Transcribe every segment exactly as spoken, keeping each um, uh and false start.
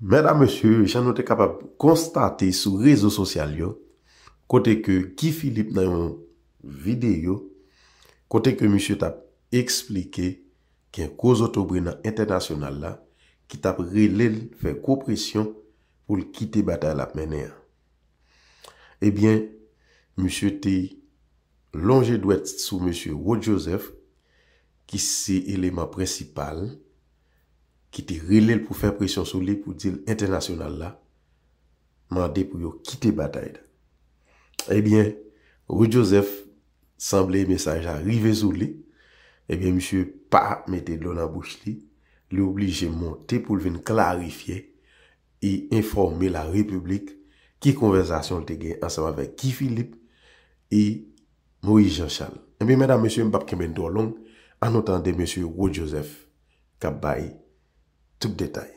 Medam, mesye, jan nou te kapab konstate sou rezo sosyal yo, kote ke Guy Philippe nan yon videyo, kote ke misye t ap eksplike gen gwo zotobre nan entènasyonal la ki t ap rele l, fè gwo presyon pou l kite batay l ap mennen an. Ebyen, misye te lonje dwèt sou mesye Rod Joseph, ki se eleman prensipal ki te rele l pou fè presyon sou li pou di l entènasyonal la mande pou yo kite batay la. Ebyen, Rod Joseph sanble mesaj la rive sou li. Ebyen, misye pa mete dlo nan bouch li. Li oblije monte pou l vin klarifye e enfòme larepiblik ki konvèsasyon l te gen ansanm avèk Guy Philippe e Moïse Jean Charles. Ebyen, medam, mesye, m p ap kenbe n twò long, ann nou tande mesye Rod Joseph k ap bay tout detay.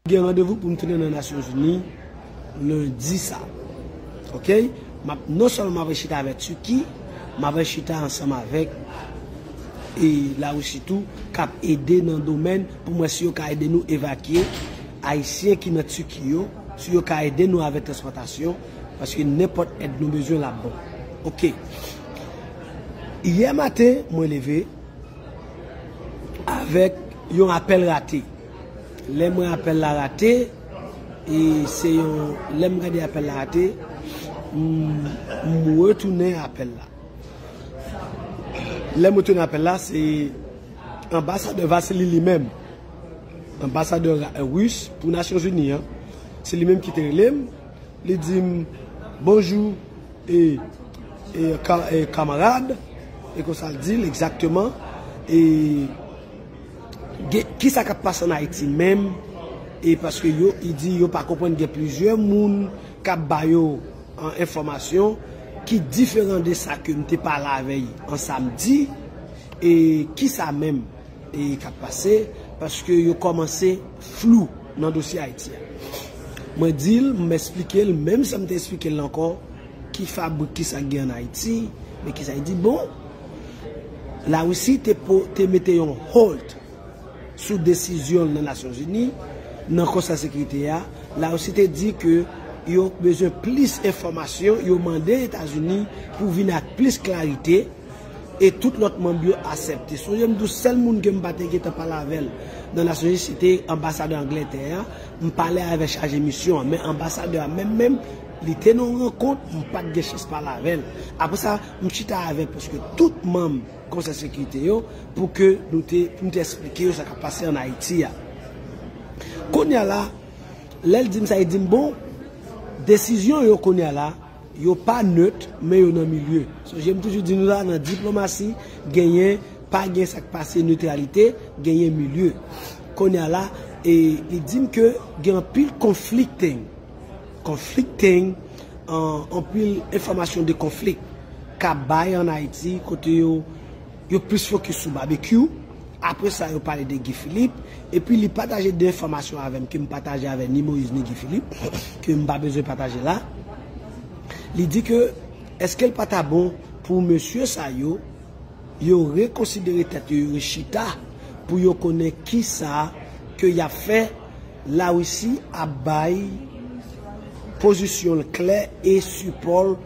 Gen randevou pou m tounen nan Nasyonzini lendi sa. Oke? M ap, non sèlman m ap chita avèk Tiki, m ap chita ansanm avèk e Larisi tou, k ap ede nan domèn pou m wè si yo ka ede nou evakye Ayisyen ki nan Tiki yo, si yo ka ede nou avèk transpòtasyon, paske nenpòt èd nou bezwen l ap bon. Oke. Yè maten, mwen leve avèk yon apèl rate. Lè m wè apèl la rate, e se yon, lè m gade apèl la rate, m, m retounen apèl la. Lè m retounen apèl la, se anbasadè Vasily li menm, anbasadè ra-, ris pou Nasyonzini an, se li menm ki te rele m, li di m, "Bonjou, e, e, ka-, e, kamarad," e konsa l di l egzakteman, e, gen, kisa k ap pase ann Ayiti menm, e paske yo, li di yo pa konprann gen plizyè moun k ap ba yo an enfòmasyon ki diferan de sa ke m te pale avè y an samdi, e kisa menm e k ap pase, paske yo kòmanse flou nan dosye Ayiti a. Mwen di l, m eksplike l, menm jan m te eksplike l ankò, ki fabrik, kisa k gen ann Ayiti, men kisa l di, bon, Larisi te po-, te mete yon hold sou desizyon l nan Nasyonzini, nan Konsèy Sekirite a, Larisi te di ke yo bezwen plis enfòmasyon, yo mande Etazini pou vin ak plis klarite, e tout lòt manm yo aksepte. Sonje m di w sèl moun ke m pa te gentan pale avè l nan Nasyonzini, se te anbasadè Angletè a. M pale avè chaje misyon an, men anbasadè a menm menm, li te nan yon rankont, m pa t gen chans pale avè l. Apre sa, m chita avèk prèske tout manm Konsèy Sekirite yo pou ke nou te, pou m te eksplike yo sa k ap pase ann Ayiti a. Kounye a la, lè l di m sa, li di m, bon, desizyon yo kounye a la, yo pa nèt, men yo nan milye. Sonje m toujou di nou la, nan diplomasi, genyen, pa gen sa k pase netralite, genyen milye. Kounye a la, e li di m ke gen anpil conflicting, conflicting, an, anpil enfòmasyon de konflik k ap bay ann Ayiti, kote yo, yo plis fokis sou Babekyou. Apre sa, yo pale de Guy Philippe. Epi li pataje de enfòmasyon avè m ke m pataje avè ni Moïse ni Guy Philippe, ke m pa bezwen pataje la. Li di ke èske l pa ta bon pou mesye sa yo, yo rekonsidere tèt yo, yo rechita pou yo konnen kisa ke y ap fè. Larisi ap bay pozisyon l klè e sipò l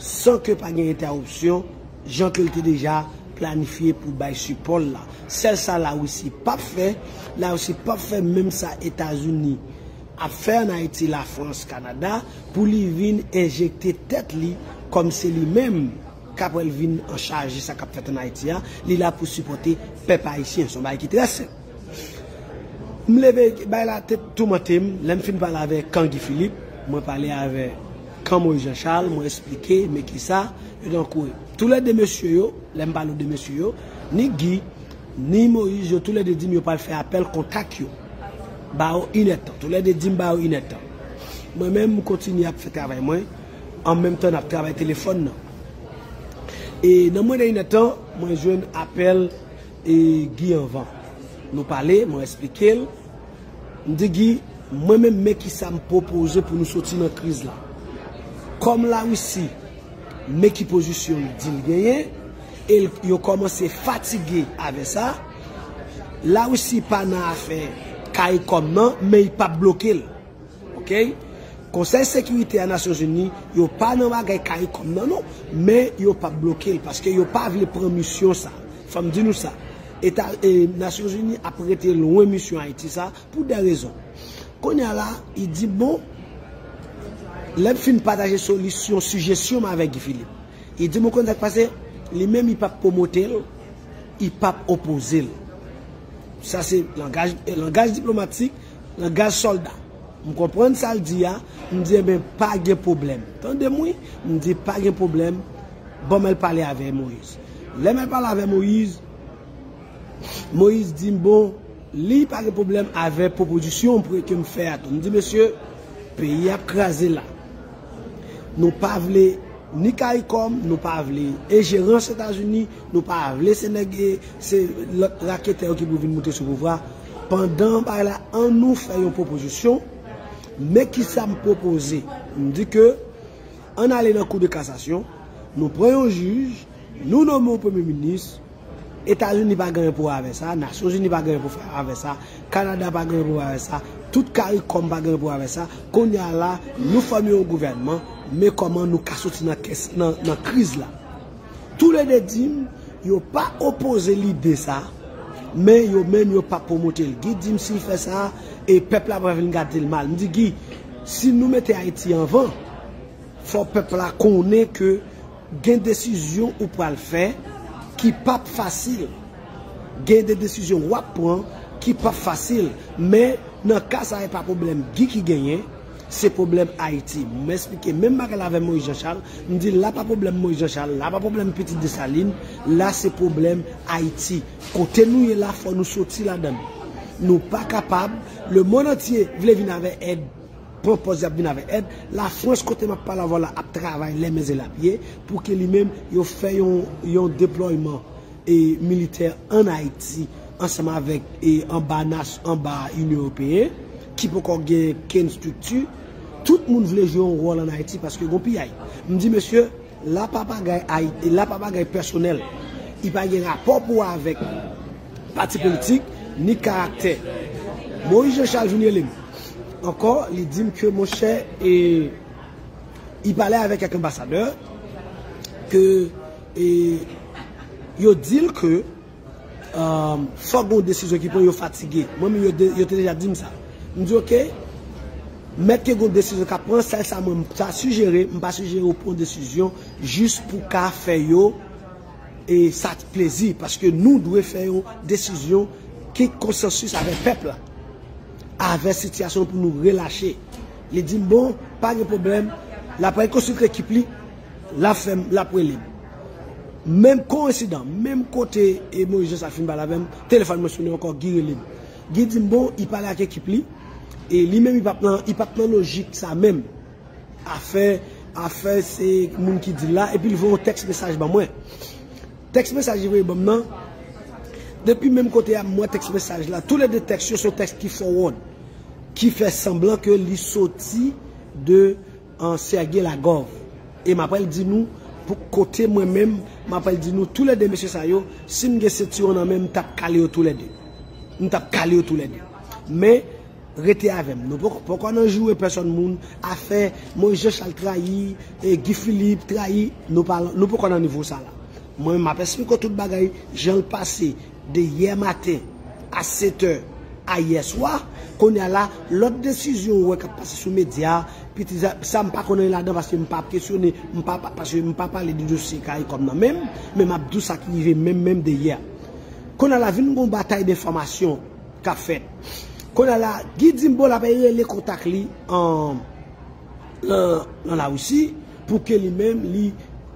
san ke pa gen entèwopsyon, jan ke l te deja planifye pou bay sipò l la. Sèl sa Larisi p ap fè, Larisi p ap fè menm sa Etazini ap fè ann Ayiti, Lafrans, Kanada, pou li vin enjekte tèt li kòm se li menm k ap pral vin an chaje sa k ap fèt ann Ayiti a. Li la pou sipòte pèp ayisyen. Se yon bagay ki trè senp. M leve, bagay la te toumante m. Lè m fin pale avè kan Guy Philippe, mwen pale avè kan Moïse Jean Charles, mwen eksplike, men kisa, yo te ankouraje. Toulède mesye yo, lè m pale de mesye yo, ni Guy, ni Moïse, yo toulède di m yo pral fè apèl kontak yo. Ba yo inèdtan. Toulède di m ba yo inèdtan. Mwen menm, m kontinye ap fè travay mwen, an menm tan n ap travay telefòn nan. E nan mwens de inèdtan, mwen jwenn apèl e Guy anvan. Nou pale, mwen eksplike l. M di Guy, mwen menm, men kisa m pwopoze pou nou soti nan kriz la. Kòm Larisi, men ki pozisyon l di l genyen, e l, yo kòmanse fatige avè sa. Larisi pa nan afè k CARICOM nan, men y p ap bloke l. Oke? Konsèy Sekirite a Nasyonzini, yo pa nan bagay CARICOM nan non, men yo p ap bloke l paske yo pa vle pran misyon sa. Fò m di nou sa. Eta, e, Nasyonzini ap rete lwen misyon Ayiti sa pou de rezon. Kounye a la, li di, bon, lè m fin pataje solisyon, sijesyon m avèk Guy Philippe, li di, bon, konn sa k pase, li menm, li p ap pwomote l, li p ap opoze l. Sa se langaj, langaj diplomatik, langaj sòlda. M konprann sa l di a, m di, enben, pa gen pwoblèm. Tande m wi, m di, pa gen pwoblèm, ban m al pale avè Moyiz. Lè m al pale avè Moyiz, Moyiz di m, bon, li pa gen pwoblèm avè pwopozisyon pou ke m fè a tou. M di, mesye, peyi ap kraze la. Nou pa vle ni CARICOM, nou pa vle enjerans Etazini, nou pa vle se nèg, e, se lòt raketè yo ki pou vin moute sou pouvwa. Pandan bagay la, an nou fè yon pwopozisyon. Men ki sa m pwopoze? M di ke ann ale nan Kou de Kasasyon, nou pran yon jij, nou nonmen yon premye minis, Etazini pa gen anyen pou wè avè sa, Nasyonzini pa gen anyen pou fè avè sa, Kanada pa gen anyen pou wè avè sa, tout CARICOM pa gen anyen pou wè avè sa. Kounye a la, nou fòme yon gouvènman, men kòman nou ka soti nan kès, nan, nan kriz la. Toulede di m, yo pa opoze lide sa, men yo menm yo p ap pwomote l. Guy di m si l fè sa, e pèp la pral vin gade l mal. M di, Guy, si nou mete Ayiti anvan, fò pèp la konnen ke gen desizyon ou pral fè ki p ap fasil. Gen de desizyon w ap pran ki p ap fasil. Men nan ka sa, e pa pwoblèm Guy ki genyen, se pwoblèm Ayiti. M eksplike menm bagay la avè Moyiz Janchal. M di, la pa pwoblèm Moyiz Janchal, la pa pwoblèm Pitit Desalin, la se pwoblèm Ayiti. Kote nou ye la, fò nou soti ladan l. Nou pa kapab, lemonn antye vle vin avè èd, pran pòz y ap vin avè èd. Lafrans, kote m ap pale avè w la, ap travay lè men ze lapye pou ke li menm yo fè yon, yon deplòyman, e, militè ann Ayiti ansanm avèk, e, anba nas-, anba Inyon Ewopeyen ki poko gen kenn estrikti. Tout moun vle jwe yon wòl ann Ayiti paske gon piyay. M di, mesye, la pa bagay Ayi-, la pa bagay pèsonèl. Li pa gen rapò pou wè avèk pati politik ni karaktè. Moyiz Janchal vin rele m ankò, li di m ke, monchè, e, li pale avèk kèk anbasadè ke, e, yo di l ke, um, fòk gon desizyon ki pran, yo fatige. Mwen menm, yo de-, yo te deja di m sa. M di, oke, mèt ke gon desizyon k ap pran, sèl sa mwen m ta sijere, m pa sijere yo pran desizyon jis pou ka fè yo, e, sa plezi, paske nou dwe fè yon desizyon ki konsansis avèk pèp la, avè sitiyasyon pou nou relache. Li di m, bon, pa gen pwoblèm, l ap al konsilte ekip li, l ap fè m, l ap rele m. Menm koyensidan, menm kote, e, Moyiz Janchal fin pale avè m, telefòn mwen sonnen ankò, Guy rele m. Guy di m, bon, li pale ak ekip li, e li menm, li p ap nan, li p ap nan lojik sa menm. Afè, afè se moun ki di l la, epi l voye yon tèks mesaj ban mwen. Tèks mesaj li voye ban m nan, depi menm kote a, m wè tèks mesaj la. Toulede tèks yo se yon tèks ki forward, ki fè sanblan ke li soti de, an, Sergey Lavrov. E m ap al di nou, pou kote mwen menm, m ap al di nou, toulede mesye sa yo, si m gen sentiwon nan men m, m t ap kale yo toulede. M t ap kale yo toulede. Men, rete avè m. Nou poko, poko nan joure pèsòn moun, afè Moyiz Janchal trayi, e Guy Philippe trayi, nou pa, nou poko nan nivo sa la. Mwen, m ap eksplike w tout bagay, jan l pase de yè maten a sèt è a yè swa. Kounye a la, lòt desizyon ou wè k ap pase sou medya, piti sa, sa m pa konn anyen ladan paske m pa ap kesyone, m pa, pa, paske m pa pale de dosye CARICOM nan menm, men m ap di w sa ki rive menm, menm de yè. Kounye a la, vin gon batay de enfòmasyon k ap fèt. Kounye a la, Guy di m, bon, l ap rele kontak li an, nan, nan Larisi pou ke li menm, li,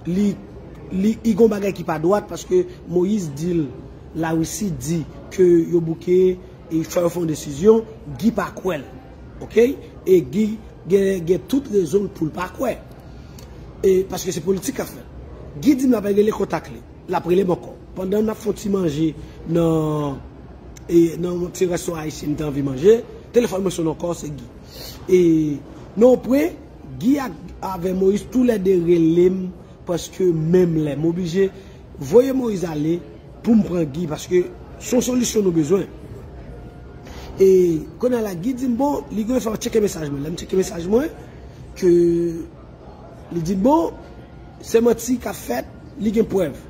li, li, li gon bagay ki pa dwat paske Moyiz di l, Larisi di ke yo bouke, e fò yo fè yon desizyon, Guy pa kwè l. Oke? E Guy gen, gen tout rezon l pou l pa kwè. E paske se politik k ap fèt. Guy di m l ap rele kontak li. L ap rele m ankò. Pandan n ap fè yon ti manje nan, e, nan yon ti restoran ayisyen m te anvi manje, telefòn mwen sonnen ankò, se Guy. E nan yon pwen, Guy ak, avè Moyiz, toulede rele m prèske menm lè. M oblije voye Moyiz ale pou m pran Guy, paske se yon solisyon nou bezwen. E kounye a la, Guy di m, bon, li gen fè tcheke mesaj mwen. Lè m tcheke mesaj mwen, ke li di m, bon, se manti k ap fèt, li gen prèv.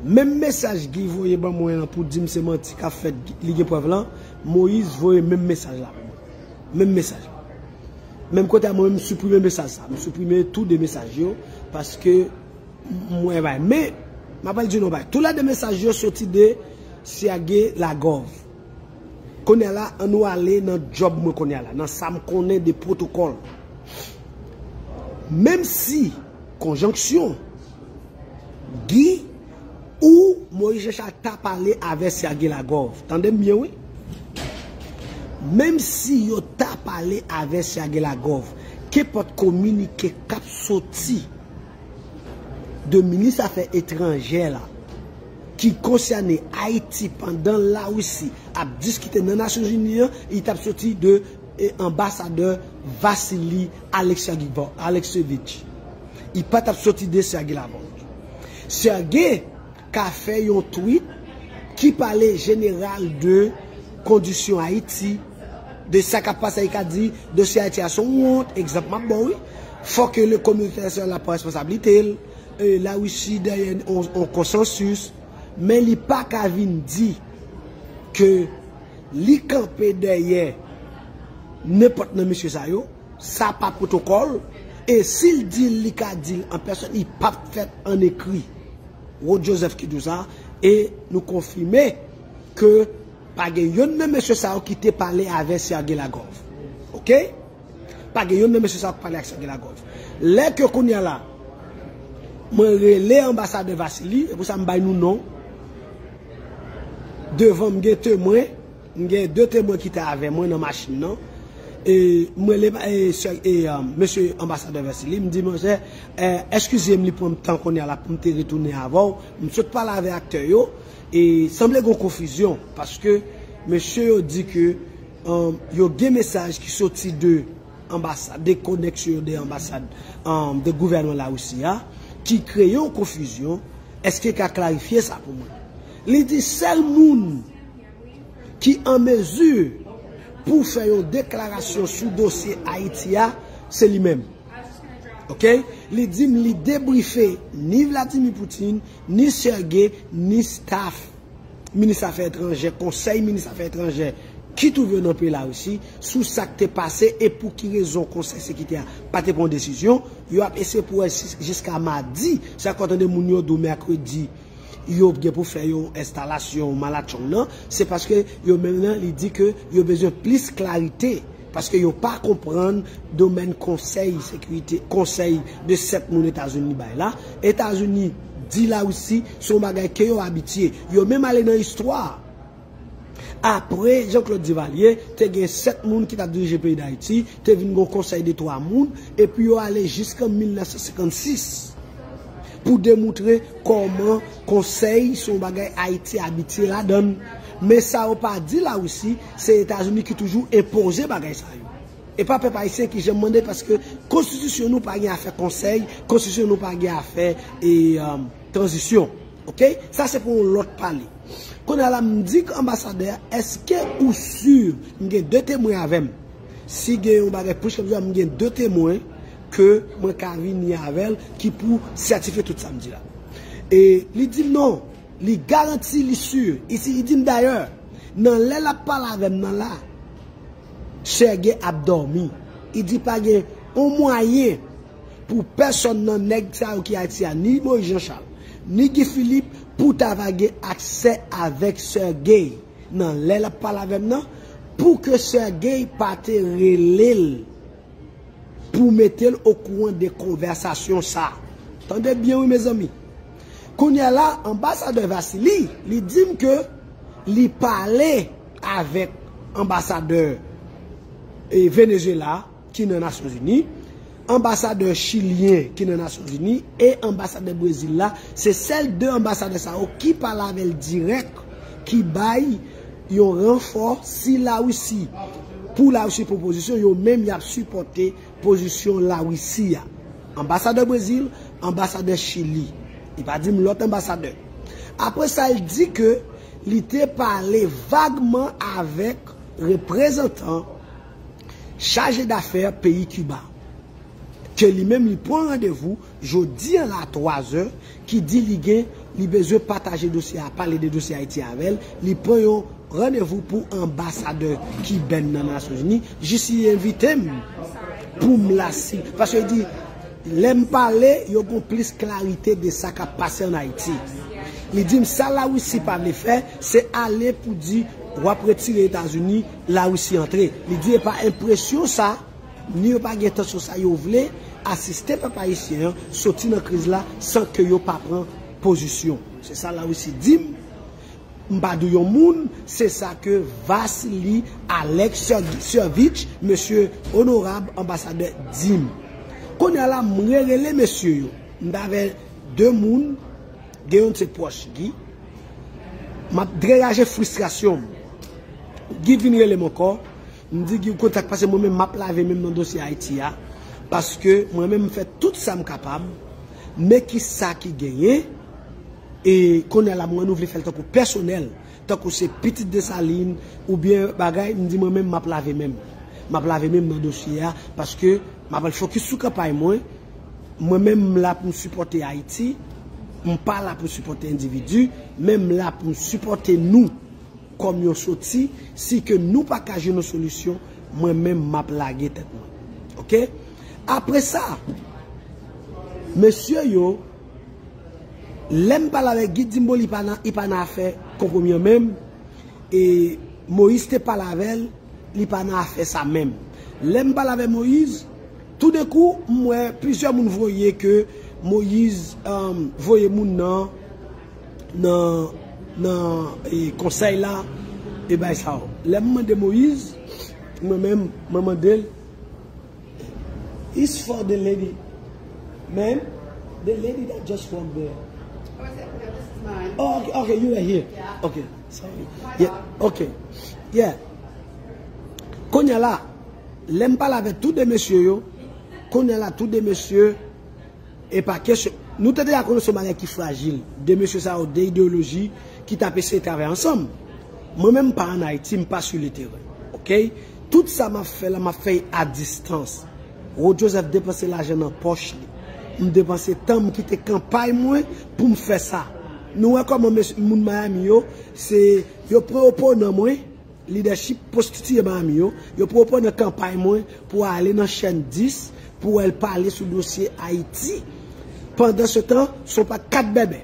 Menm mesaj Guy voye ban mwen an pou di m se manti k ap fèt, li gen prèv lan, Moïse voye menm mesaj la ban mwen. Menm mesaj la. Menm kote a, mwen, m siprime mesaj sa. M siprime tou de mesaj yo, paske m wè bay. Men, m ap di nou bay. Tou le de mesaj yo soti de Serge Lagov. Kounye a la, an nou ale nan djòb mwen kounye a la, nan sa m konnen de pwotokòl. Menm si konjonksyon Guy ou Moïse Jean Charles ta pale avè Serge Lagov. Tande m byen, wi. Menm si yo ta pale avè Serge Lagov, kenpòt kominike k ap soti de minis afè etranjè la, ki konsène Ayiti pandan Larisi ap diskite nan Nasyonzini an, li t ap soti de, e, anbasadè Vasily Alexeyev-, Alexeyevich. Li pa t ap soti de Serge Lagov. Serge ka fè yon tweet ki pale jeneral de kondisyon Ayiti, de sa k ap pase, li ka di dosye Ayiti a se yon wont, egzanp m ap ba w, wi. Fòk le kominote entènasyonal la pran responsablite l, e, Larisi dèyè yon, yon konsansis, men li pa ka vin di ke li kanpe dèyè nenpòt nan mesye sa yo, sa pa pwotokòl, e si l di l, li ka di l an pèsòn, li p ap fèt an ekri. Rod Joseph ki di w sa, e nou konfime ke pa gen yonn nan mesye sa yo ki te pale avè Serge Lagov. Oke? Pa gen yonn nan mesye sa yo ki pale ak Serge Lagov. Lè ke kounye a la, mwen rele anbasadè Vasily, e pou sa m bay nou non. Devan m gen temwen, m gen de temwen ki te avè mwen nan machin nan. E mwen rele, e, sè, e, e, mesye anbasadè Vasily, m di, monchè, e, eskize m, li pran m tan kounye a la pou m te retounen avè w. M sot pale avè aktè yo, e sanble gen konfizyon, paske mesye yo di ke, e, yo gen mesaj ki soti de anbasad, de koneksyon yo de anbasad, e, de gouvènman Larisi a, ki kreye yon konfizyon. Èske ka klarifye sa pou mwen? Li di sèl moun ki an mezi pou fè yon deklarasyon sou dosye Ayiti a, se li menm. Oke? Li di m li debrife ni Vladimir Putin, ni Sergey, ni staff minis afè etranjè, konsèy minis afè etranjè ki twouve yo nan peyi Larisi, sou sa k te pase e pou ki rezon konsèy sekirite a pa te pran desizyon. Yo ap eseye pou wè si, jiska madi, sa k fè w tande moun yo di w mèkredi, yo gen pou fè yon enstalasyon, malatchong nan, se paske yo menm nan, li di ke yo bezwen plis klarite, paske yo pa konprann domèn konsèy sekirite, konsèy de sèt moun Etazini bay la. Etazini di Larisi se yon bagay ke yo abitye. Yo menm ale nan istwa. Apre Jean-Claude Duvalier, te gen sèt moun ki t ap dirije peyi Dayiti, te vin gen yon konsèy de twa moun, epi yo ale jiskan mil nèf san senkannsis pou demoutre kòman konsèy se yon bagay Ayiti abitye ladan l. Men sa yo pa di Larisi, se Etazini ki toujou enpoze bagay sa yo. E pa pèp ayisyen ki janm mande, paske konstitisyon nou pa gen afè konsèy, konstitisyon nou pa gen afè e, um, tranzisyon. Oke? Sa se pou yon lòt pale. Kounye a la, m di anbasadè a, èske ou si, m gen de temwen avè m. Si gen yon bagay plis kòm sa, m gen de temwen ke mwen ka vini avè l ki pou sètifye tout sa m di la. E li di m non, li garanti, li si. Li di m dayè, nan lè l ap pale avè m nan la, Sergey ap dòmi. Li di pa gen yon mwayen pou pèsòn nan nèg sa yo ki Ayiti a, ni Moïse Jean Charles, ni Guy Philippe, pou ta va gen aksè avèk Sergey nan lè l ap pale avè m nan, pou ke Sergey pa te rele l pou mete l okouran de konvèsasyon sa. Tande byen wi, mezanmi. Kounye a la, anbasadè Vasily, li di m ke li pale avèk anbasadè, e, Venezuela ki nan Nasyonzini, anbasadè chilyen ki nan Nasyonzini e anbasadè Brezil la, se sèl de anbasadè sa yo ki pale avè l dirèk, ki bay yon ranfò si Larisi. Pou Larisi pran pozisyon, yo menm y ap sipòte pozisyon Larisi a. Anbasadè Brezil, anbasadè Chili. Li pa di m lòt anbasadè. Apre sa, li di ke li te pale vagman avèk reprezantan chaje dafè peyi Kiba, ke li menm li pran randevou jodi a la twazè, ki di li gen, li bezwen pataje dosye a, pale de dosye Ayiti avè l, li pran yon randevou pou anbasadè kibèn nan Nasyonzini, jis li envite m pou m la si, paske li di, lè m pale, yo gon plis klarite de sa k ap pase ann Ayiti. Li di m sa Larisi pa vle fè, se ale pou di w ap retire Etazini, Larisi antre. Li di e pa enpresyon sa, ni yo pa gen entansyon sa, yo vle asiste pèp ayisyen an soti nan kriz la san ke yo pa pran pozisyon. Se sa Larisi di m. M pa di w yon moun, se sa ke Vasily Alexievich, mesye onorab anbasadè, di m. Kounye a la, m rerele mesye yo. M t avè de moun, gen youn se pwòch Guy. M ap degaje fristrasyon m. Guy vin rele m ankò. M di Guy, w konn sa k pase, mwen menm m ap lave men m nan dosye Ayiti a. Paske mwen menm m fè tout sa m kapab. Men ki sa ki genyen. E kounye a la, mwen nou vle fè l tankou pèsonèl, tankou se pitit Desalin, oubyen bagay, m di mwen menm m ap lave men m. M ap lave men m nan dosye a, paske m ap al fokis sou kanpay mwen. Mwen menm m la pou m sipòte Ayiti, m pa la pou m sipòte endividi, men m la pou m sipòte nou kòm yon soti, si ke nou pa ka jwenn yon solisyon, mwen menm m ap lage tèt mwen. Oke? Apre sa, mesye yo, lè m pale avèk Guy, di m bon, li pa nan, li pa nan afè konpwomi an menm. E Moyiz te pale avè l, li pa nan afè sa menm. Lè m pale avè Moyiz, toudenkou, m wè plizyè moun voye ke Moyiz, um, voye moun nan, nan, nan, e, konsèy la, e bay sa yo. Lè m mande Moyiz, mwen menm, mwen mande l, It's for the lady. Ma'am, the lady that just walked there. Oh, is it? No, this is mine. Oh, okay, okay, you were here. Yeah. Okay, sorry. Yeah, okay. Yeah. Kounye a la, lè m pale avèk tou de mesye yo, kounye a la, tou de mesye, e pa kesyon. Nou te deja konnen se yon bagay ki frajil. De mesye sa yo, de ideyoloji ki t ap eseye travay ansanm. Mwen menm, m pa ann Ayiti, m pa sou le teren. Oke? Tout sa m ap fè la, m ap fè a distans. Rod Joseph depanse lajan nan pòch li. M depanse tan m kite kanpay mwen pou m fè sa. Nou wè kòman mes-, moun Miami yo, se, yo pran oponan mwen, lidèchip pwostitiye Miami yo, yo pran oponan kanpay mwen pou ale nan chèn dis, pou al pale sou dosye Ayiti. Pandansetan, se yon pa kat bèbè.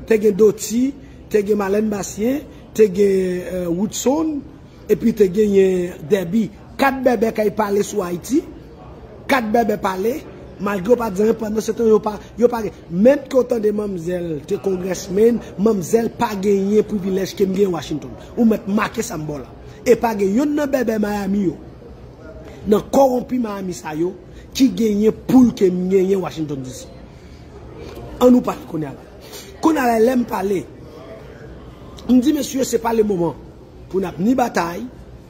Te gen Doti, te gen Malèn Basyen, te gen, eh, Woodson, epi te genyen Dèbi. Kat bèbè kay pale sou Ayiti. Kat bèbè pale. Malgre yo pa di anyen, pandansetan yo pa, yo pa gen. Menm ke w tande manmzèl te congressman, manmzèl pa genyen privilèj ke m genyen Washington. Ou mèt make sa m ba w la. E pa gen yonn nan bèbè Miami yo, nan kowonpi Miami sa yo, ki genyen poul ke m genyen Washington D C. Ann nou pale kounye a la. Kounye a la, lè m pale, m di, mesye, se pa le moman pou n ap ni batay,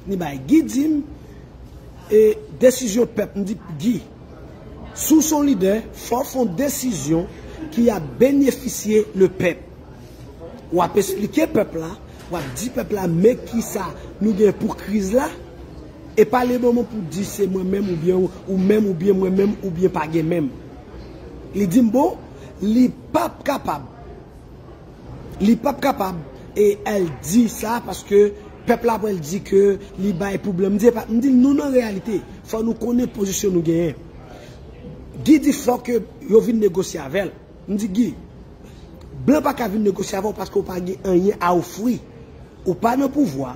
ni bay. Guy di m, e, desizyon pèp, m di, Guy, si w se yon lidè, fò w fè yon desizyon ki ap benefisye le pèp. W ap esplike pèp la, w ap di pèp la, men kisa nou gen pou kriz la, e pa le moman pou di se mwen menm oubyen ou, ou menm oubyen mwen menm oubyen pa gen menm. Li di m, bon, li p ap kapab. Li p ap kapab, e, al di sa, paske pèp la pral di ke li bay pwoblèm. M di, epa, m di, nou nan reyalite, fò nou konnen pozisyon nou genyen. Guy di fò ke yo vin negosye avè l. M di, Guy, blan pa ka vin negosye avè w paske w pa gen anyen a ofri. Ou pa nan pouvwa.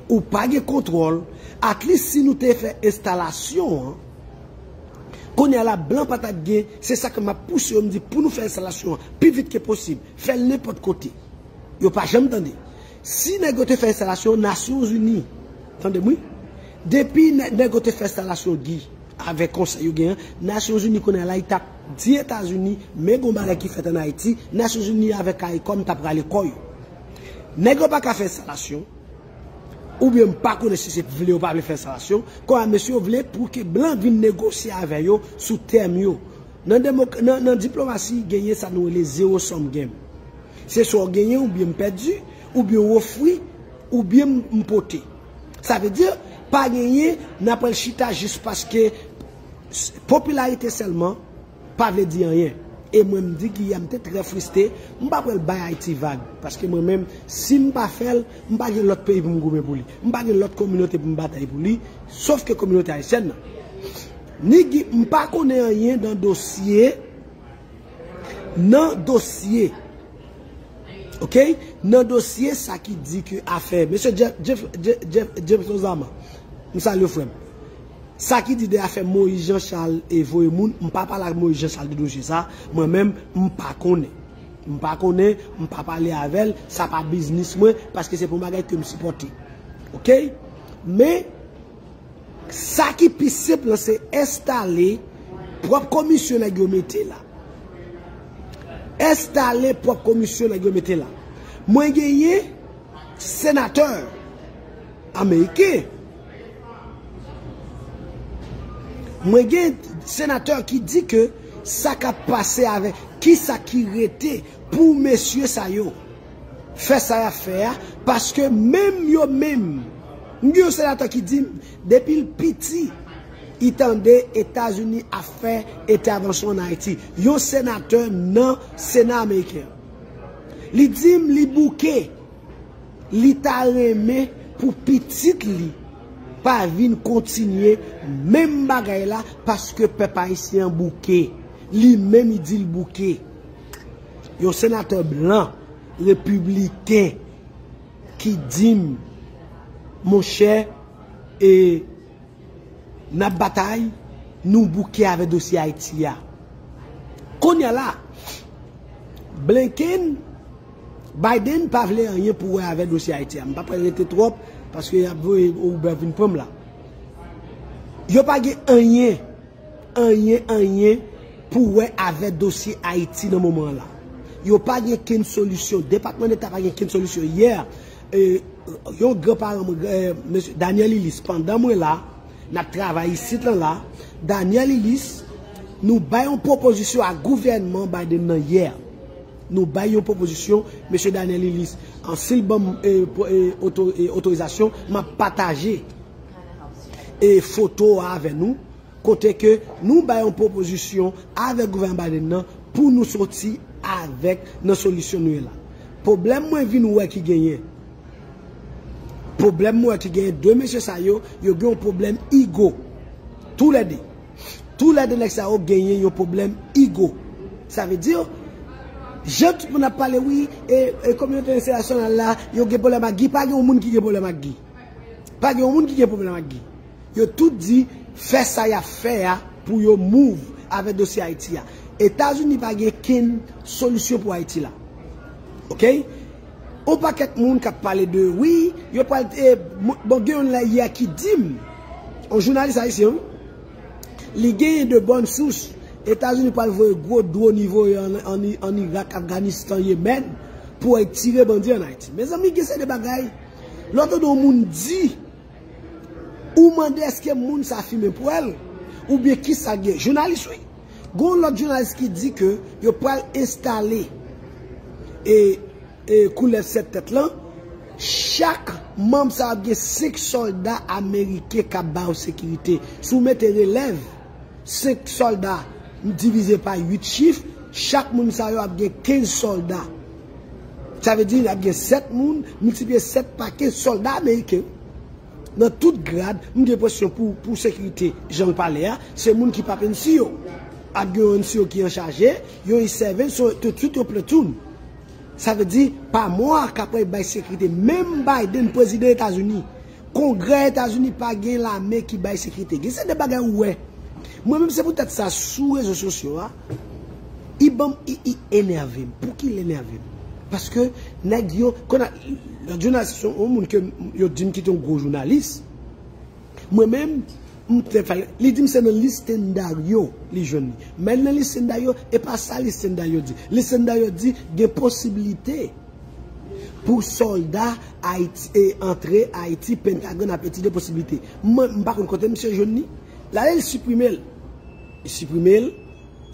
Ou pa gen kontwòl. At least si nou te fè enstalasyon an, kounye a la, blan pa t ap gen, se sa ke m ap pouse yo, m di, pou nou fè enstalasyon an pi vit ke posib, fè l nenpòt kote. Yo pa janm tande. Si nèg yo te fè enstalasyon, Nasyonzini, tande m wi, depi nè-, nèg yo te fè enstalasyon Guy, avèk konsèy yo genyen, Nasyonzini kounye a la, li t ap di Etazini, men gon bagay ki fèt ann Ayiti, Nasyonzini avèk CARICOM t ap rale kò yo. Nèg yo pa ka fè enstalasyon, oubyen m pa konnen si se vle yo pa vle fè enstalasyon, kòman mesye yo vle pou ke blan vin negosye avè yo sou tèm yo. Nan demok-, nan, nan diplomasi, genyen sa nou rele zero sum game. Se swa w genyen oubyen m pèdi, oubyen w ofri, oubyen m, m pote. Sa vle di, pa genyen, n ap pral chita jis paske s- popilarite sèlman pa vle di anyen. E mwen, m di Guillaume te trè friste, m pa pral bay Ayiti vag. Paske mwen menm, si m pa fè l, m pa gen lòt peyi pou m goumen pou li. M pa gen lòt kominote pou m batay pou li, sof ke kominote ayisyèn nan. Ni Guy, m pa konnen anyen nan dosye, nan dosye, ok? Nan dosye sa ki di ke afè, mesye Jeff, Jeff, Jeff, Jeff, Jeff Lozama, m salye w, frè m. Sa ki di de afè Moïse Jean Charles e voye moun, m pa pale ak Moïse Jean Charles de dosye sa, mwen menm, m pa konnen. M pa konnen, m pa pale avè l, sa pa biznis mwen, paske se pa yon bagay ke m sipòte. Ok? Men, sa ki pi senp lan, se enstale pwòp komisyon nèg yo mete la. Enstale pwòp komisyon nèg yo mete la. Mwen genyen senatè ameriken. Mwen gen senatè ki di ke sa k ap pase avèk, kisa ki rete pou mesye sa yo fè sa y ap fè a, paske menm yo menm, m gen yon senatè ki di m, depi l piti, li tande Etazini ap fè entèvansyon ann Ayiti. Yon senatè nan Sena ameriken. Li di m li bouke. Li ta renmen pou pitit li pa vin kontinye menm bagay la, paske pèp ayisyen an bouke. Li menm li di l bouke. Yon senatè blan, repibliken, ki di m, monchè, e n ap batay, nou bouke avè dosye Ayiti a. Kounye a la, Blinken, Biden pa vle anyen pou wè avè dosye Ayiti a. M pa pral rete twòp, paske y ap voye Uber vin pran m la. Yo pa gen anyen, anyen, anyen pou wè avè dosye Ayiti nan moman an la. Yo pa gen kenn solisyon. Depatman Deta pa gen kenn solisyon. Yè, e, yon gran paran mwen, e, mesye Daniel Illis, pandan mwen la, n ap travay isit lan la, Daniel Illis, nou bay yon pwopozisyon a gouvènman Biden nan yè. Nou bay yon pwopozisyon, mesye Daniel Illis, an, si l ban m, e, pwo- e, oto- e, otorizasyon, m ap pataje, e, foto a avè nou, kote ke nou bay yon pwopozisyon avèk gouvènman Biden nan pou nou soti avèk nan solisyon nou ye la. Pwoblèm mwen vin wè ki genyen. Pwoblèm mwen wè ki genyen, de mesye sa yo, yo gen yon pwoblèm ego. Toulède. Toulède nèg sa yo genyen yon pwoblèm ego. Sa vle di, jan tout moun ap pale, wi, e, e kominote entènasyonal la, yo gen pwoblèm ak Guy, pa gen yon moun ki gen pwoblèm ak Guy. Pa gen yon moun ki gen pwoblèm ak Guy. Yo tout di, fè sa y ap fè a pou yo move avèk dosye Ayiti a. Etazini pa gen kenn solisyon pou Ayiti la. Ok? On pakèt moun k ap pale de, wi, yo pral, e, bon, gen yon la yè ki di m, yon jounalis ayisyen, wi, li genyen de bòn sous, Etazini pral voye gwo dwòn, li voye an, an, an Irak, Afganistan, Yemen, pou retire bandi ann Ayiti. Mezanmi, gen se de bagay. Lè w tande yon moun di, ou mande èske moun sa fimen pwèl, oubyen kisa gen. Jounalis, wi. Gon lòt jounalis ki di ke yo pral enstale, e, e, koulèv sèt tèt lan. Chak manm sa ap gen senk sòlda ameriken k ap ba yo sekirite. Si w mete relèv, senk sòlda divize pa uit chif, chak moun sa yo ap gen kenz sòlda. Sa vle di, n ap gen sèt moun, miltipliye sèt pa kenz sòlda ameriken. Nan tout grad, m gen enpresyon pou, pou sekirite, jan l pale a, se moun ki p ap N C O. Ap gen yon N C O ki an chaje, yon E seven, so, toutswit yon platoon. Sa vle di, pa mwa, k ap bay sekirite. Menm Biden, prezidan Etazini, Kongrè Etazini pa gen lame ki bay sekirite. Gen se de bagay ou wè. Mwen menm, se poutèt sa, sou rezo sosyo a, i ban m, i, i enève m. Pouki l enève m? Paske nèg yo, kon a, lòt jounalis, se yon moun ke yo di m ki te yon gwo jounalis. Mwen menm, m te fè, li di m se nan Listendario li jwenn li. Men nan Listendario, e pa sa Listendario di. Listendario di gen posiblite pou sòlda Ayiti, e antre Ayiti, Pentagòn ap etidye posiblite. Mwen, m pa konn kote misye jwenn li. L ale, l siprime l. Li siprime l,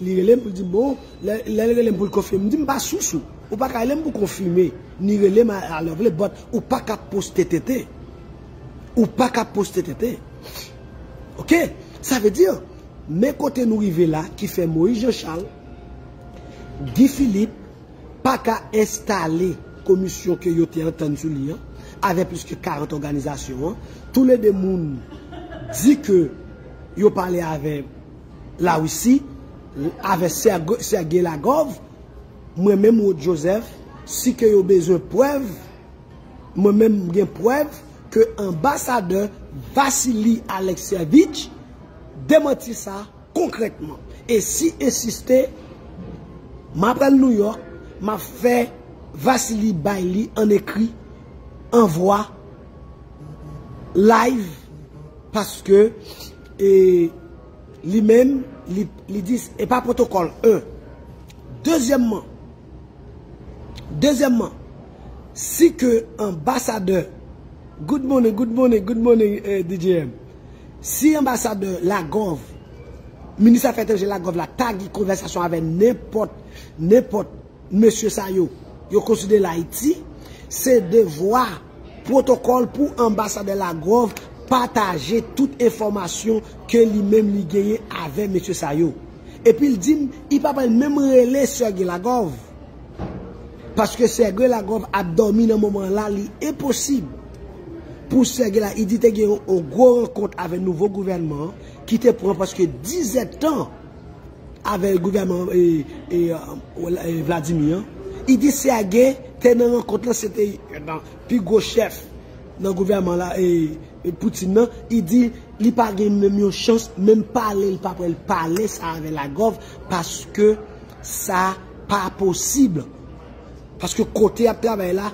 li rele m pou l di m, bon, lè, lè l rele m pou l konfime, m di m pa sous ou. Ou pa ka rele m pou konfime, ni rele m a, a lè w vle, but ou pa ka poste tenten. Ou pa ka poste tenten. Oke? Sa vle di, men kote nou rive la, ki fè Moïse Jean Charles, Guy Philippe, pa ka enstale komisyon ke yo te antann sou li an, avè plis ke karant òganizasyon an. Toulede moun di ke yo pale avè Larisi, avè Serge, Serge Lavrov, mwen menm Rod Joseph, si ke yo bezwen prèv, mwen menm m gen prèv ke anbasadè Vasily Alexievich demanti sa konkrètman. E si ensiste, m ap al Nouyòk, m ap fè Vasily bay li an ekri, an vwa, live, paske e, li menm, li, li di, e pa pwotokòl, en. Dezyèmman, dezyèmman, si ke anbasadè, good morning, good morning, good morning, eh, D J M. Si anbasadè Lavrov, minis afè etranjè Lavrov la, ta gen konvèsasyon avè nenpòt, nenpòt mesye sa yo, yo konsidere Ayiti, se devwa pwotokòl pou anbasadè Lavrov pataje tout enfòmasyon ke li menm li genyen avè mesye sa yo. Epi l di m, li pa pral menm rele Serge Lavrov. Paske Serge Lavrov ap dòmi nan moman la, li enposib pou Serge la, li di te gen yon, yon gwo rankont avè nouvo gouvènman an, ki te pran prèske diz èdtan avè gouvènman e, e, e, Vladimir an. Li di Serge te nan rankont lan, se te youn nan pi gwo chèf nan gouvènman la, e, e Putin nan. Li di li pa gen menm yon chans, menm pale, li pa pral pale sa avè Lavrov, paske sa pa posib. Paske kote y ap travay la,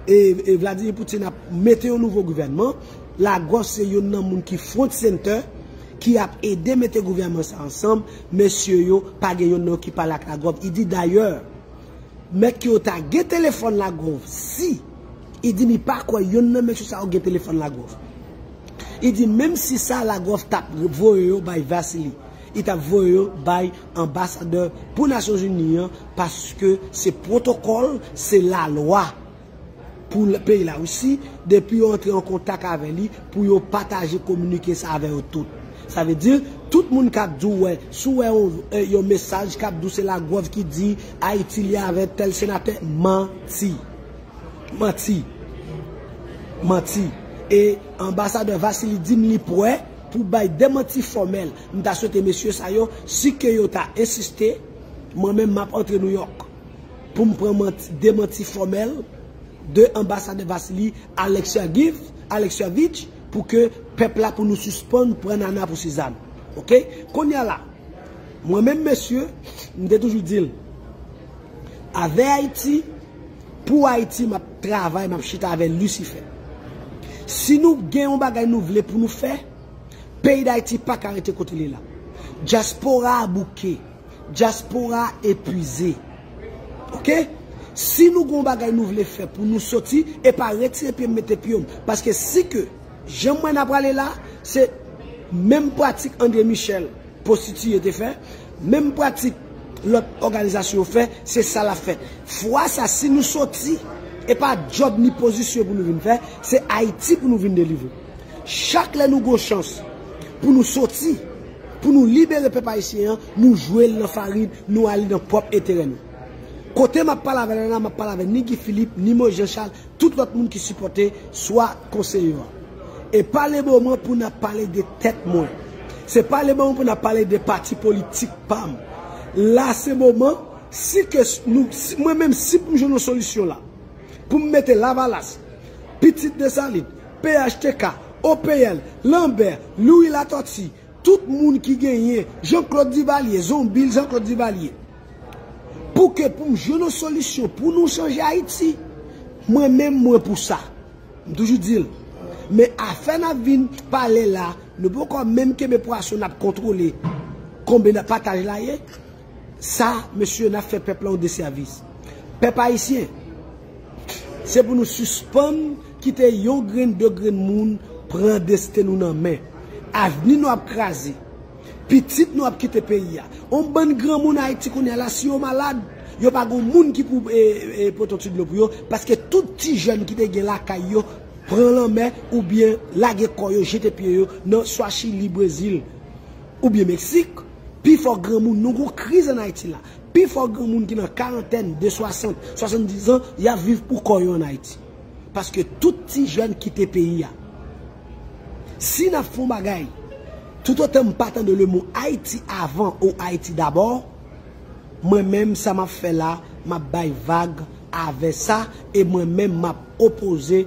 e, e Vladimir Putin ap mete yon nouvo gouvènman. Lavrov se youn nan moun ki front center, ki ap ede mete gouvènman sa ansanm. Mesye yo, pa gen youn nan yo ki pale ak Lavrov. Li di dayè, mèt yo ta gen telefòn Lavrov, si, li di li pa kwè youn nan mesye sa yo gen telefòn Lavrov. Li di menm si sa Lavrov t ap voye yo bay Vasily, li t ap voye yo bay anbasadè pou Nasyonzini an, paske se pwotokòl, se lalwa pou l-, peyi Larisi, depi yo antre an kontak avè li, pou yo pataje kominike sa avè yo tout. Sa vle di, tout moun k ap di w, wè, si w wè yon, eh, yon mesaj k ap di w se Lavrov ki di Ayiti li avè tèl senatè, manti. Manti. Manti. E anbasadè Vasily di m li prè pou bay demanti fòmèl. M ta swete mesye sa yo, si ke yo ta ensiste, mwen menm m ap antre Nouyòk pou m pran manti, demanti fòmèl de anbasadè Vasily Alexievich, Alexievich, pou ke pèp la, pou nou sispann pran nana pou Sizàn. Oke? Kounye a la, mwen menm mesye, m te toujou di l, avè Ayiti, pou Ayiti, m ap travay, m ap chita avè Lisifè. Si nou gen yon bagay nou vle pou nou fè, peyi Dayiti pa ka rete kote li la. Dyaspora a bouke. Dyaspora a epwize. Oke? Si nou gen yon bagay nou vle fè pou nou soti, e pa retire pye m, mete pye m. Paske si ke jan m wè n ap prale la, se menm pratik André Michel, Pwostitiye te fè, menm pratik lòt òganizasyon yo fè, se sa l ap fèt. Fwa sa, si nou soti, e pa djòb ni pozisyon pou nou vin fè, se Ayiti pou nou vin delivre. Chak lè nou gon chans pou nou soti, pou nou libere pèp ayisyen an, nou jwe l nan farin, nou ale nan pwòp enterè nou. Kote m ap pale avè l la, m ap pale avè ni Guy Philippe, ni Moïse Jean Charles, tout lòt moun ki sipòte swa konseye yo a. E pa le moman pou n ap pale de tèt mwen. Se pa le moman pou n ap pale de pati politik pa m. La se moman, si ke s-, nou, si, mwen menm, si pou m jwenn yon solisyon la, pou m mete Lavalas, Pitit Desalin, P H T K, O P L, Lambert, Louis Latortue, tout moun ki genyen, Jean-Claude Duvalier, zonbi Jean-Claude Duvalier, pou ke pou m jwenn yon solisyon pou nou chanje Ayiti, mwen menm mwen pou sa. M toujou di l. Men afè n ap vin pale la, nou poko menm kenbe pwason n ap kontwole konbyen pataj la ye. Sa, mesye, n ap fè pèp la yon desèvis. Pèp ayisyen, se pou nou sispann kite yon grenn, de grenn moun pran desten nou nan men. Avni nou ap kraze. Pitit nou ap kite peyi a. On bann granmoun Ayiti kounye a la, si yo malad, yo pa gon moun ki pou, e, e, pote yon ti dlo pou yo, paske tout ti jèn ki te gen lakay yo, pran lanmè oubyen lage kò yo, jete pye yo nan swa Chili, Brezil, oubyen Meksik. Pifò granmoun, nou gon kriz ann Ayiti la. Pifò granmoun ki nan karantèn, de swasant, swasanndiz an, y ap viv pou kò yo ann Ayiti. Paske tout ti jèn kite peyi a. Si n ap fè yon bagay, toutotan m pa tande le mo Ayiti avan ou Ayiti dabò, mwen menm, sa m ap fè la, m ap bay vag avè sa, e mwen menm, m ap opoze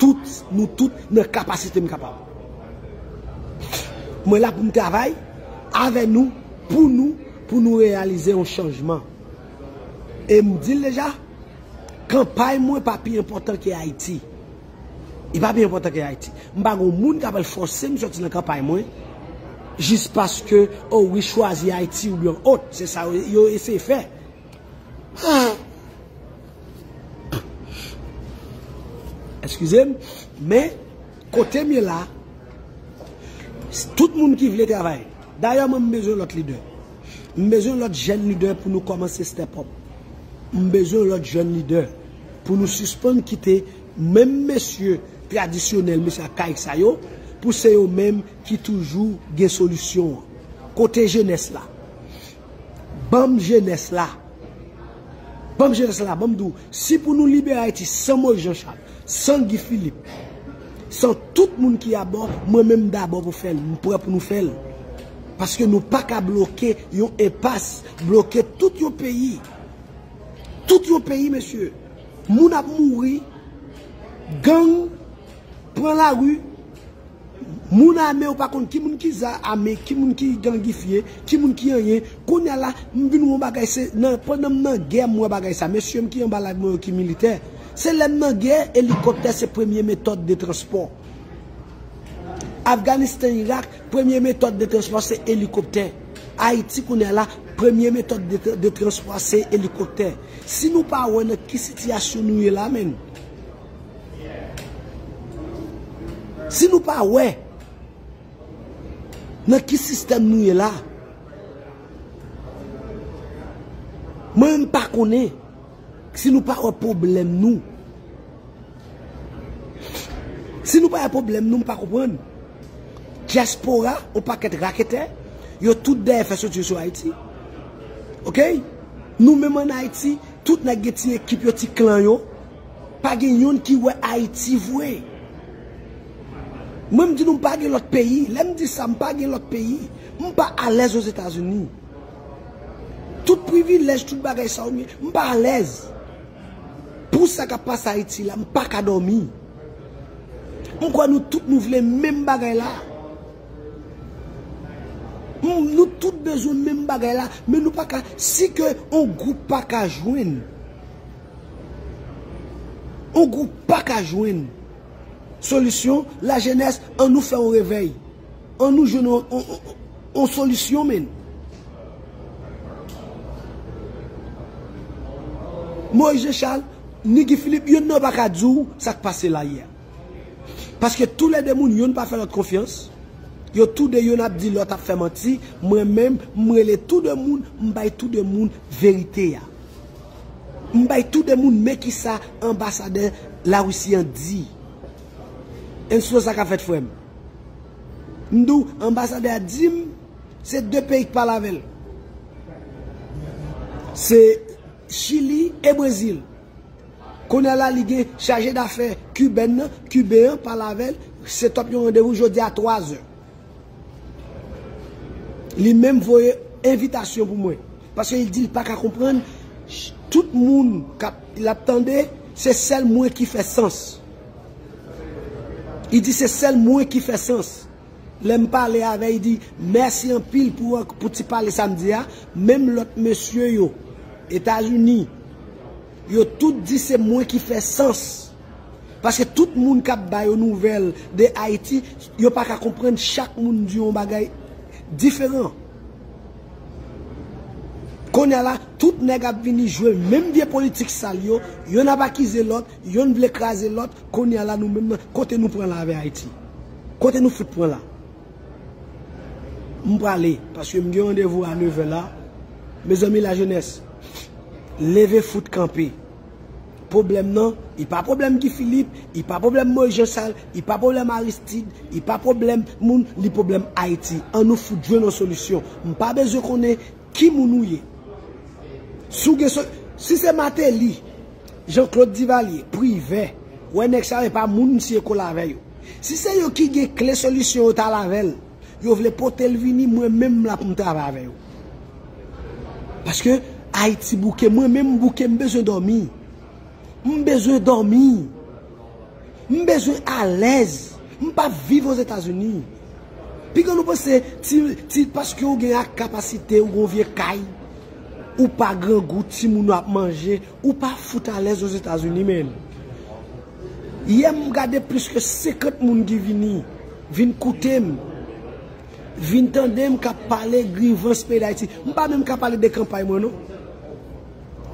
tout, nou tout, nan kapasite m kapab. Mwen la pou m travay avè nou, pou nou, pou nou reyalize yon chanjman. E m di l deja, kanpay mwen pa pi enpòtan ke Ayiti. Li pa pi enpòtan ke Ayiti. M pa gon moun k ap al fòse m sòti nan kanpay mwen, jis paske, o wi, chwazi Ayiti oubyen ot. Se sa yo, yo eseye fè. Eskize m, men kote m ye la, tout moun ki vle travay. Dayè, mwen, m bezwen lòt lidè. M bezwen lòt jèn lidè pou nou kòmanse step up. M bezwen lòt jèn lidè pou nou sispann kite menm mesye tradisyonèl, mesye akayik sa yo, pou se yo menm ki toujou gen solisyon an. Kote jenès la? Ban m jenès la. Ban m jenès la, ban m di w, si pou nou libere Ayiti san Moïse Jean Charles, san Guy Philippe, san tout moun ki abò, mwen menm dabò pou fè l, m prè pou nou fè l. Paske nou pa ka bloke yon enpas, bloke tout yon peyi. Tout yon peyi, mesye. Moun ap mouri, gang pran lari, moun ame, ou pa konn ki moun ki za-, ame, ki moun ki gangifye, ki moun ki anyen. Kounye a la, m vin wè yon bagay, se nan, pandan m nan gè, m wè bagay sa. Mesye m ki anba live mwen yo ki militè, se lè m nan gè, elikoptè se premye metòd de transpò. Afganistan, Irak, premye metòd de transpò se elikoptè. Ayiti, kounye a la, premye metòd de, de transpò se elikoptè. Si nou pa wè nan ki sitiyasyon nou ye la, menn, si nou pa wè nan ki sistèm nou ye la, mwen menm pa konnen si nou pa wè pwoblèm nou. Si nou pa wè pwoblèm nou, m pa konprann. Dyaspora, yon pakèt raketè, yo tout dèyè fè soti yo sou Ayiti. Oke? Nou menm ann Ayiti, tout nèg gen ti ekip yo, ti klan yo. Pa gen yonn ki wè Ayiti vre. Mwen, m di nou, m pa gen lòt peyi. Lè m di sa, m pa gen lòt peyi. M pa alèz Ozetazini. Tout privilèj, tout bagay sa yo m gen, m pa alèz. Pou sa k ap pase Ayiti la, m pa ka dòmi. M kwè nou tout nou vle menm bagay la. M, nou tout bezwen menm bagay la, men nou pa ka, si ke on gwoup pa ka jwenn, on gwoup pa ka jwenn solisyon, lajenès, ann nou fè on revèy. Ann nou jwenn on, on, on, on solisyon, menn. Moïse Jean Charles, ni Guy Philippe, yonn nan pa ka di w sa k pase la yè. Paske toulède moun, yonn pa fè lòt konfyans. Yo toude, yonn ap di lòt ap fè manti. Mwen menm, m rele toude moun, m bay toude moun verite a. M bay toude moun men kisa anbasadè Larisi an di. Enn sou sa k ap fèt, frè m. M di w, anbasadè a di m, se de peyi k pale avè l. Se Chili e Brezil. Kounye a la, li gen chaje dafè kibèn nan, kiben an, pale avè l, set up yon randevou jodi a twa zè. Li menm voye envitasyon pou mwen. Paske li di li pa ka konprann, ch-, tout moun k ap, l ap tande, se sèl mwen ki fè sans. Li di se sèl mwen ki fè sans. Lè m pale avè l, li di, mèsi anpil pou, pou ti pale sa m di a. Menm lòt mesye yo, Etazini, yo tout di se mwen ki fè sans. Paske tout moun k ap ba yo nouvèl de Ayiti, yo pa ka konprann, chak moun di yon bagay diferan. Kounye a la, tout nèg ap vini jwe menm vye politik sal yo, yonn ap akize lòt, yonn vle kraze lòt. Kounye a la, nou menm nan, kote nou pran la avè Ayiti? Kote nou fout pran la? M prale, paske m gen randevou a nevè la. Mezanmi, lajenès, leve fout kanpe. Pwoblèm nan, li pa pwoblèm Guy Philippe, li pa pwoblèm Moïse Jean Charles, li pa pwoblèm Aristide, li pa pwoblèm moun, li pwoblèm Ayiti. Ann nou fout jwenn yon solisyon. M pa bezwen konnen ki moun ou ye. Si w gen so-, si se Martelly, Jean Claude Duvalier, Privert, wè nèg sa yo e pa moun misye kole avè yo. Si se yo ki gen kle solisyon yo t al avè l, yo vle pote l vini, mwen menm m la pou m travay avè yo. Paske Ayiti bouke, mwen menm m bouke, m bezwen dòmi. M bezwen dòmi. M bezwen alèz. M p ap viv Ozetazini. Piga nou panse ti, ti, paske ou gen ak kapasite, ou gen yon vye kay, ou pa grangou, timoun ou ap manje, ou pa fout alèz Ozetazini, menn. Yè m gade plis ke senkant moun ki vini, vin koute m, vin tande m k ap pale grivans peyi Dayiti. M pa menm ka pale de kanpay mwen, non.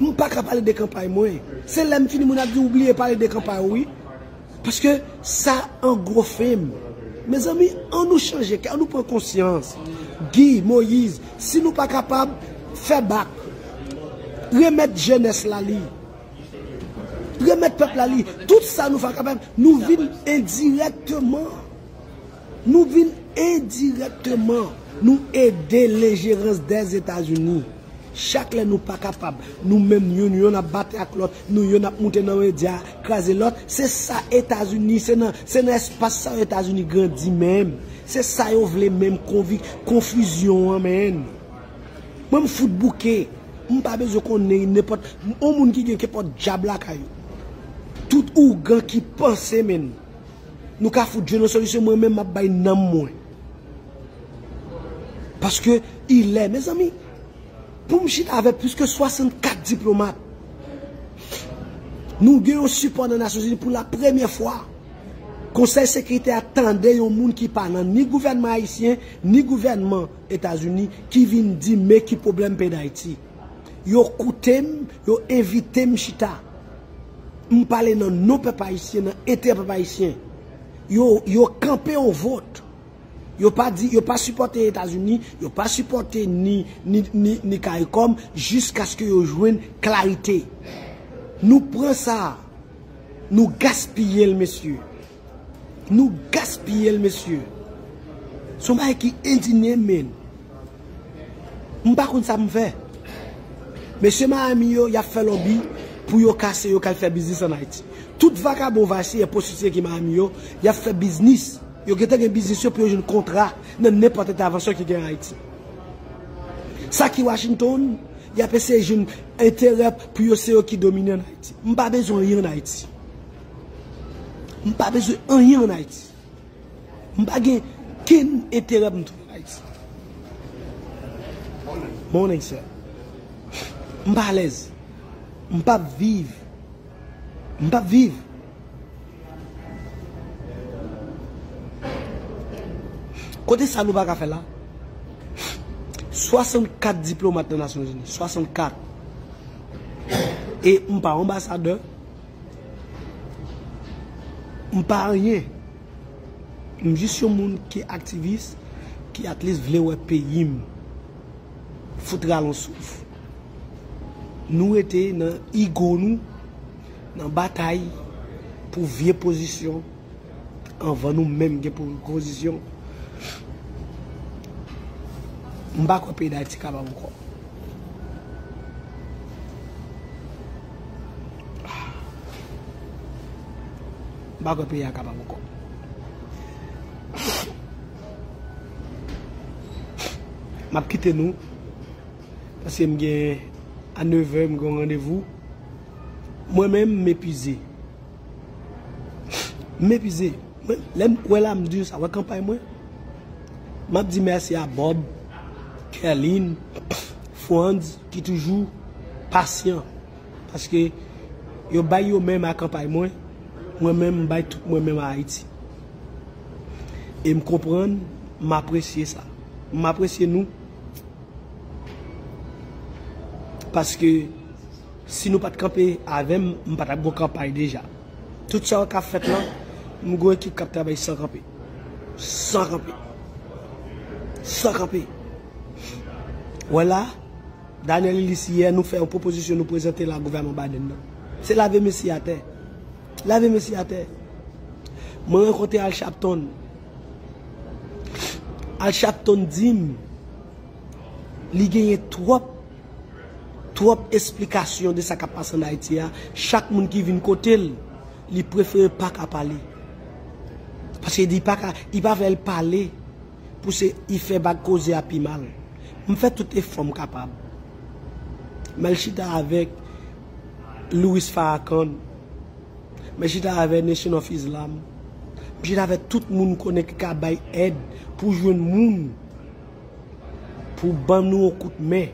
M pa ka pale de kanpay mwen. Se lè m fini, moun ap di ou bliye pale de kanpay ou, wi. Paske sa angwofe m. Mezanmi, ann nou chanje kè, ann nou pran konsyans. Guy, Moïse, si nou pa kapab, fè bak. Remèt jenès la li. Remèt pèp la li. Tout sa nou pa kapab, nou vin endirèkteman. Nou vin endirèkteman. Nou ede lenjerans dèzetazini. Chak lè nou pa kapab, nou menm youn, yonn ap batay ak lòt, nou yonn ap moute nan medya, kraze lòt. Se sa Etazini, se nan, se nan espas sa yo Etazini grandi menm. Se sa yo vle menm, konvi-, konfizyon an menm. Mwen m fout bouke, m pa bezwen konnen nenpòt, yon moun ki gen kenpòt dyab lakay ou. Tout ougan ki panse menm. Nou ka fout jwenn yon solisyon, mwen menm m ap bay nanm mwen. Paske ilè, mezanmi, pou m chita avèk plis ke swasannkat diplomat, nou gen yon sipò nan Nasyonzini pou la premyè fwa. Konsèy Sekirite a tande yon moun ki pa nan ni gouvènman ayisyen, ni gouvènman Etazini, ki vin di men ki pwoblèm peyi Dayiti. Yo koute m, yo envite m chita. M pale nan non pèp ayisyen, nan enterè pèp ayisyen. Yo, yo kanpe yon vòt. Yo pa di, yo pa sipòte Etazini, yo pa sipòte ni, ni, ni, ni CARICOM, jiskaske yo jwenn klarite. Nou pran sa, nou gaspiye l, mesye. Nou gaspiye l, mesye. Se yon bagay ki endinye m, menn. M pa konn sa pou m fè. Mesye Miami yo, y ap fè lòbi pou yo kase yo k al fè biznis ann Ayiti. Tout vakabon, vayisyen, pwostitiye ki Miami yo, y ap fè biznis. Yo gentan gen biznis yo pou yo jwenn kontra nan nenpòt entèvansyon ki gen Ayiti. Sa ki Washington, y ap eseye jwenn enterè pou yo se yo ki domine ann Ayiti. M pa bezwen anyen ann Ayiti. M pa bezwen anyen ann Ayiti. M pa gen kenn enterè pou m tounen Ayiti. Morning, sir. M pa alèz. M p ap viv. M p ap viv. Kote sa nou pa ka fè la? Swasannkat diplomat nan Nasyonzini. Swasannkat. E m pa anbasadè. M pa anyen. M jis yon moun ki aktivis, ki at least vle wè peyi m fout rale yon souf. Nou rete nan ego nou, nan batay pou vye pozisyon, anvan nou menm gen po-, pozisyon. M pa kwè peyi Dayiti kapab ankò. M pa kwè peyi a kapab ankò. M ap kite nou, paske m gen, a nevè, m gen yon randevou. Mwen menm, m epize. M epize. Mwen, lè m wè la, m di sa, wè kanpay mwen. M ap di mèsi a Bob, Kerlin, Franz, ki toujou pasyan. Paske yo bay yo menm a kanpay mwen, mwen menm, m bay tout mwen menm a Ayiti. E m konprann, m apresye sa. M apresye nou. Paske si nou pa t kanpe avè m, m pa t ap gon kanpay deja. Tout sa yo k ap fèt lan, m gon ekip k ap travay san kanpe. San kanpe. San kanpe. Wè la, Daniel Illis yè, nou fè yon pwopozisyon, nou prezante l a gouvènman Biden nan. Se lave mesye atè. Lave mesye atè. Mwen rankontre Al Sharpton. Al Sharpton di m li genyen twòp, twòp esplikasyon de sa k ap pase ann Ayiti a. Chak moun ki vin kote l, li prefere pa ka pale. Paske li pa ka, li pa vle l pale pou se, li fè bag koze a pi mal. M fè tout efò m kapab. M al chita avèk Louis Farrakhan. M chita avèk Nation of Islam. M chita avèk tout moun m konnen ki ka bay èd pou jwenn moun pou ban nou yon kout men.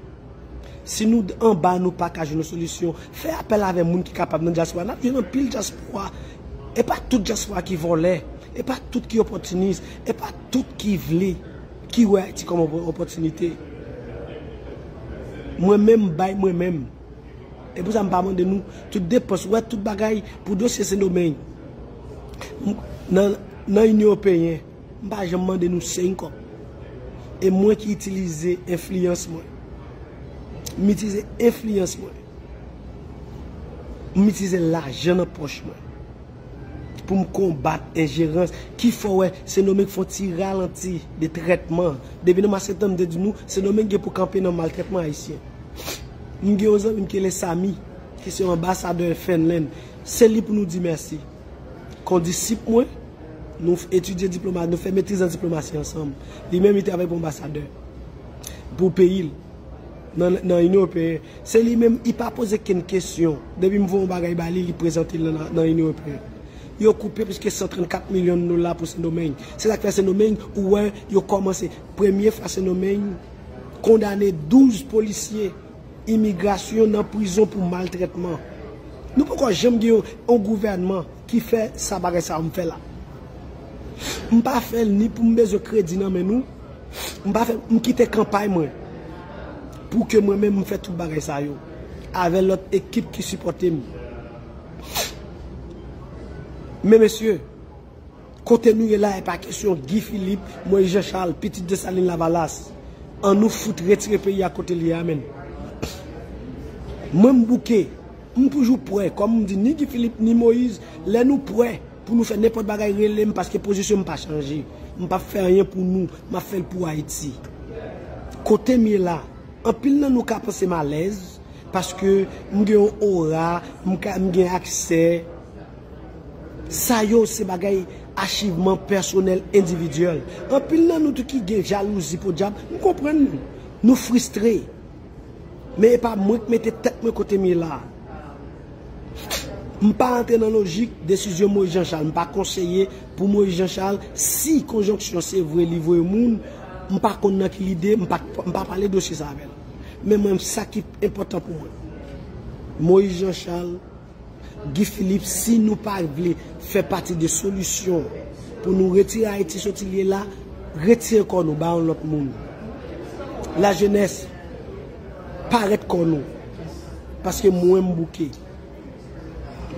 Si nou anba, nou pa ka jwenn yon solisyon, fè apèl avè moun ki kapab nan dyaspora. N ap jwenn anpil dyaspora. E pa tout dyaspora ki vòlè. E pa tout ki opòtinis. E pa tout ki vle, ki wè Ayiti kòm yon opòtinite. Mwen menm, m bay mwen menm. E pou sa m pa mande nou, tout depans, ou wè tout bagay pou dosye Sendomeng. M, nan, nan Inyon Ewopeyen, m pa janm mande nou senk kòb. E mwen ki itilize enfliyans mwen. M itilize enfliyans mwen. M itilize lajan nan pòch mwen. Pou m konbat enjerans ki fè w wè Sendomeng fè yon ti ralanti de trètman. Depi nan mwa septanm, m te di nou, Sendomeng gen pou kanpe nan maltrètman ayisyen. M gen yon zanmi m ki rele Samy, ki se yon anbasadè Finland. Se li pou nou di mèsi. Kondisip mwen, nou etidye diploma, nou fè metriz an diplomasi ansanm. Li menm, li travay pou anbasadè pou peyi l nan, nan Inyon Ewopeyen. Se li menm, li pa poze kenn kesyon. Depi m voye yon bagay ba li, li prezante l nan, nan Inyon Ewopeyen. Yo koupe plis ke san trannkat milyon dola pou Sendomeng. Se sa k fè Sendomeng, ou wè, yo kòmanse. Premye fwa Sendomeng kondane douz polisye imigrasyon nan prizon pou maltrètman. Nou poko janm gen yon, yon gouvènman ki fè sa, bagay sa yo m fè la. M pa fè l ni pou m bezwen kredi nan men nou. M pa fè, m kite kanpay mwen pou ke mwen menm m fè tout bagay sa yo avè lòt ekip ki sipòte m. Men mesye, kote nou ye la, e pa kesyon Guy Philippe, Moïse Jean Charles, pitit Desalin Lavalas. An nou fout retire peyi a kote l ye a, menn. Mwen m bouke, m toujou prè, kòm m di, ni Guy Philippe, ni Moïse, lè nou prè pou nou fè nenpòt bagay, rele m, paske pozisyon m pa chanje. M p ap fè anyen pou nou, m ap fè l pou Ayiti. Kote m ye la, anpil nan nou ka panse m alèz, paske m gen yon ora, m ka, m gen aksè. Sa yo se bagay achivman pèsonèl endividyèl. Anpil nan nou tou ki gen jalouzi podyab, m konprann nou. Nou fristre. Men e pa mwen k mete tèt mwen kote m ye la. M pa antre nan lojik desizyon Moïse Jean Charles. M pa konseye pou Moïse Jean Charles. Si konjonksyon se vre li voye moun, m pa konn nan ki lide, m pa, m pa pale dosye sa avè l. Men mwen, sa ki enpòtan pou mwen, Moïse Jean Charles, Guy Philippe, si nou pa vle fè pati de solisyon pou nou retire Ayiti soti l ye la, retire kò nou, ba yon lòt moun. Lajenès, parèt kò nou. Paske mwen m bouke.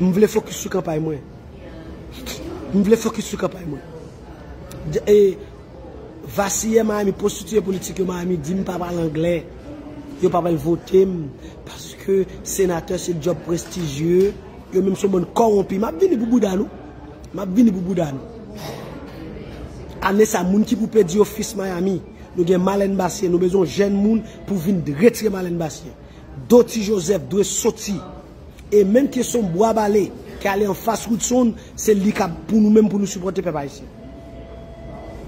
M vle fokis sou kanpay mwen. M vle fokis sou kanpay mwen. D-, e, Vasiyè Miami, pwostitiye politik yo Miami di m pa pale anglè. Yo pa pral vote m. Paske senatè se djòb prestijye. Yo menm se yon bann kòwonpi. M ap vini pou bouda nou. M ap vini pou bouda nou. Ane sa, moun ki pou pèdi ofis Miami. Nou gen Marlène Bastier. Nou bezwen yon jèn moun pou vin retire Marlène Bastier. Dottie Joseph dwe soti. E menm kesyon Bwa Bale, ki ale anfas Woodson, se li k ap pou nou menm pou nou sipòte pèp ayisyen.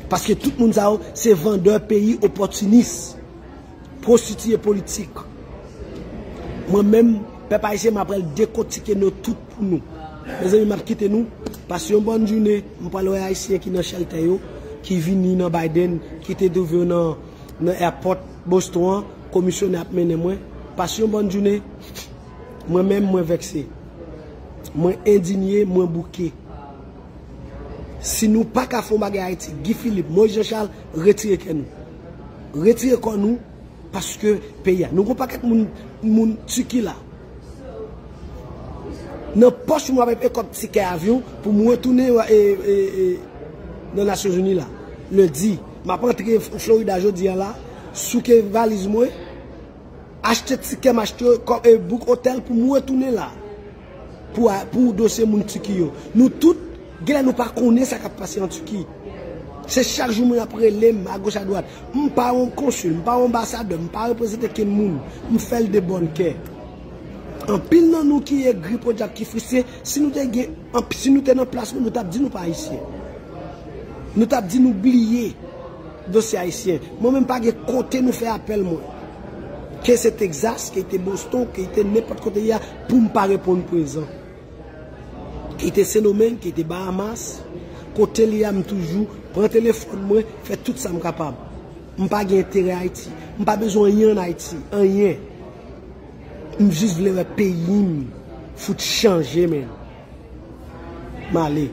Paske tout moun sa yo, se vandè peyi, opòtinis, pwostitiye politik. Mwen menm, pèp ayisyen, m ap pral dekotike nou tout pou nou. Mezanmi, m ap kite nou, pase yon bòn jounen, m pral wè ayisyen ki nan chèltè yo, ki vini nan Biden, ki te twouve yo nan, nan airport Boston an, komisyonè ap mennen mwen. Pase yon bòn jounen. Mwen menm, mwen vèkse. Mwen endinye, mwen bouke. Si nou pa ka fè yon bagay Ayiti, Guy Philippe, Moïse Jean Charles, retire kè nou. Retire kò nou, paske peyi a. Nou gon pakèt moun, moun Tiki la. Nan pòch mwen ap epe kòb tikè avyon pou mwen retounen, e, e, e, nan Nasyonzini la. Lendi, m ap antre Florida jodi a la, souke valiz mwen, achte tikè, m achte kò-, e, book otèl pou mwen retounen la. pou, a- pou dosye moun Tiki yo. Nou tout, genlè nou pa konnen sa k ap pase an Tiki. Se chak jou moun ap rele m agoch adwat. M pa yon konsil, m pa yon anbasadè, m pa reprezante kenn moun. M fè l de bòn kè. Anpil nan nou ki egri, podyab, ki fristre, si nou te gen, anp- si nou te nan plas mwen, nou t ap di nou pa ayisyen. Nou t ap di nou bliye dosye ayisyen. Mwen menm pa gen kote nou fè apèl mwen. Ke se Texas, ke te Boston, ke te nenpòt kote y a, pou m pa reponn prezan. Ki te Sendomeng, ki te Bahamas, kote li a m toujou pran telefòn mwen, fè tout sa m kapab. M pa gen enterè Ayiti. M pa bezwen anyen an Ayiti, anyen. M jis vle wè peyi m fout chanje, men. M ale.